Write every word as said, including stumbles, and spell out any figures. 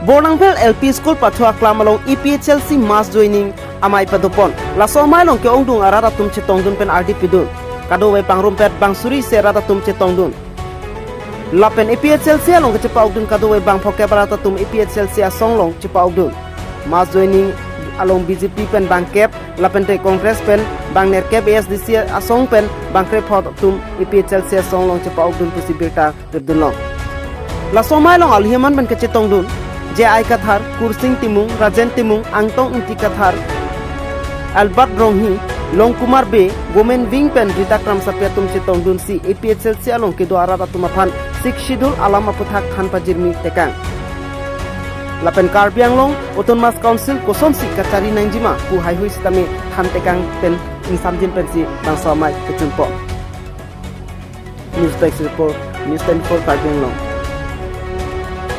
Bornangphel L P School pathu aklam along A P H L C mass joining amei padopon. Laso amei along ke-ongdung arat atum chetongdun pen ardi pidun. Kadokave pangrumpet bang suri isi arat atum chetongdun. Lapen A P H L C along kechepa-okdun kadokave bang phokep arat atum A P H L C asong along chepa-okdun. Mass joining along B J P pen bangkep, lapen te Congress pen bang nerkep, A S D C asong pen bang krepho atum A P H L C asong along chepa-okdun pusi birta pirdunlong. Laso amei along aluhiman pen kachetongdun J I Kathar, Kursing Timung, Rajen Timung, Angtong Ingti Kathar, Albert Ronghi, Longkumar Bey, Women Wing pen Rita Kramsapi atum chetongdunsi A P H L C along kedo arat atum aphan Sixth Schedule alam aputhak than pajirmi tekang. Lapen Karbi Anglong Autonomous Council kosonsi kachari nangjima pu haihui sitame than tekang pen ingsamjin pensi bangso amei kechunpon. News Desk Report, News twenty-four Karbi Anglong.